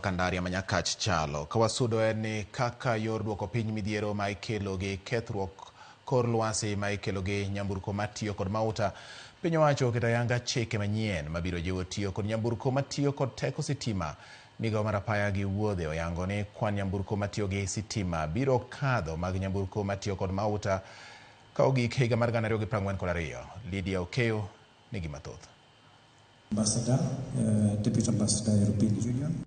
Kandaria ma Nyakach chalo. Ka wasudo en ni kaka yor duoko piny midhiero ma ikelo gi kethruok kor lwasi ma ikelo gi nyamburko matiyo kod mauta, piny owacho oketo ayanga chike manyien mabiro jiwo tiyo kod nyamburko matiyo kod teko sitima. Migawo mar apaya gi wuodhe oyango ni kwan nyamburko matiyo gi sitima biro kadho mag nyamburko matiyo kod mauta ka ogik higa mar 2042. Lydia Okeyo nigi mathoth. Ambassador, Deputy Ambassador, European Union.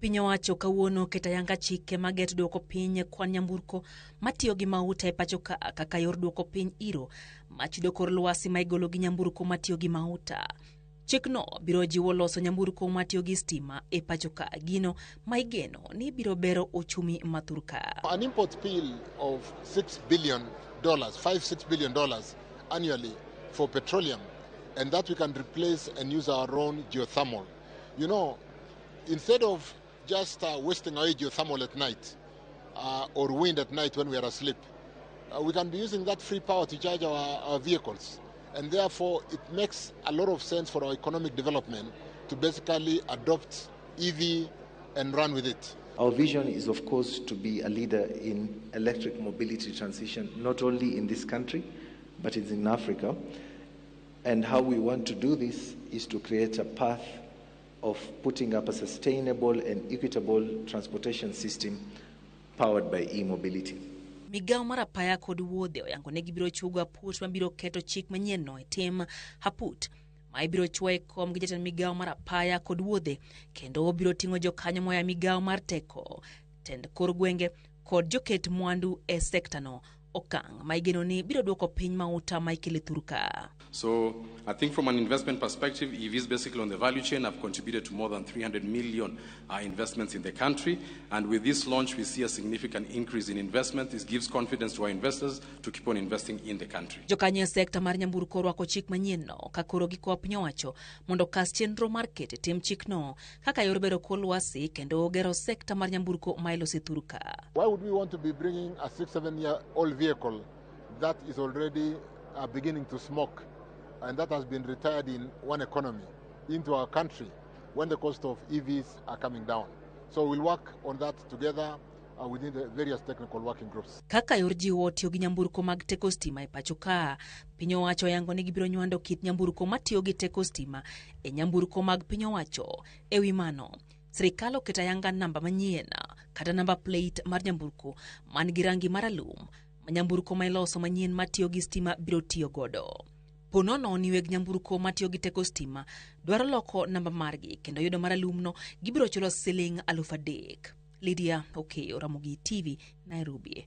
Piny owacho kawuono oketo ayanga chike mageto duoko piny kwan nyamburko matiyo gi mauta e pacho ka kaka yor duoko piny iro machido kor lwasi ma igolo gi nyamburko matiyo gi mauta. Chikno biro jiwo loso nyamburko matiyo gi stima e pacho ka, gino ma igeno ni biro bero ochumi ma thurka. An import bill of $6 billion, $5-6 billion annually for petroleum, and that we can replace and use our own geothermal. Instead of just wasting away geothermal at night or wind at night when we are asleep, we can be using that free power to charge our vehicles. And therefore, it makes a lot of sense for our economic development to basically adopt EV and run with it. Our vision is, of course, to be a leader in electric mobility transition, not only in this country, but it's in Africa. And how we want to do this is to create a path of putting up a sustainable and equitable transportation system powered by e-mobility. Migawo mar apaya kod wuodhe oyango ni gibiro chugo aput mabiro keto chik manyienno e tim. Aput ma ibiro chuo e kom gi jatend migawo mar apaya kod wuodhe kendo obiro ting'o jokanyo moa e migawo mar teko, tend kor gwenge kod joket mwandu e sektano, okang' ma igeno ni biro duoko piny mauta ma ikelo e thurka. So I think from an investment perspective, EVs basically on the value chain have contributed to more than 300 million investments in the country. And with this launch, we see a significant increase in investment. This gives confidence to our investors to keep on investing in the country. Jokanyo e sekta mar nyamburko orwako chik manyienno ka koro gikwayo piny owacho mondo okas chenro mar keto e tim chikno kaka yor bero kor lwasi kendo gero sekta mar nyamburko ma iloso e thurka. Why would we want to be bringing a 6, 7 year old vehicle that is already beginning to smoke and that has been retired in one economy into our country when the cost of EVs are coming down? So we'll work on that together within the various technical working groups. Kaka yor jiwo tiyo gi nyamburko mag teko stima e pacho ka, piny owacho oyango ni gibiro nywando kit nyamburko matiyo gi teko stima e nyamburko mag piny owacho. E wi mano, sirikal oketo ayanga namba manyien kata namba plate mar nyamburko man gi rangi maralum ma nyamburko ma iloso manyien matiyo gi stima biro tiyo godo. Po nono ni weg nyamburko matiyo gi teko stima dwaro loko namba margi kendo yudo maralumno, gibiro chulo siling 3,000. Lydia Okeyo, Ramogi TV, Nairobi.